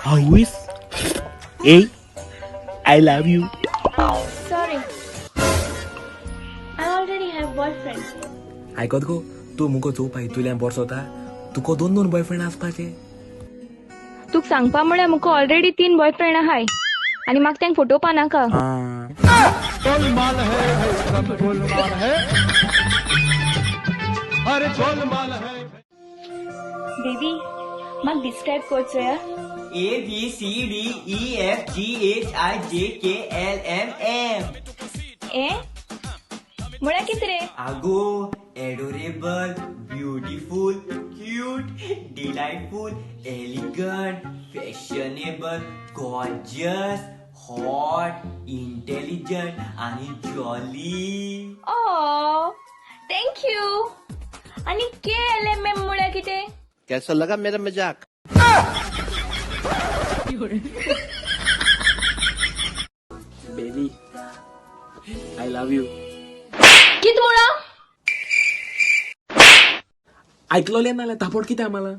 आवयस, ए, I love you. Sorry, I already have boyfriend. आयकत गो, तूं मुगो चोवपा हितूल्यान बरसोता, तुका दोन दोन बॉयफ्रेंड आसपाचे. तुका सांगपा म्हळ्यार मुका ऑलरेडी तीन बॉयफ्रेंड आहाय आनी म्हाका तेंक फटोवपा नाका. बेबी, म्हाका डिस्क्रायब कर चोया. A B C D E F G H I J K L M M. ए, म्हळ्यार कितें रे? आगो, adorable, beautiful, cute, delightful, elegant, fashionable, gorgeous, hot, intelligent आणि जॉली. Oh, thank you. आणि के एल एम एम म्हळ्यार कितें? कैसा लगा मेरा मजाक? Baby, I love you. कित मुळा? ऐकलोले नाल्यार थापोट कितें आम्हाला?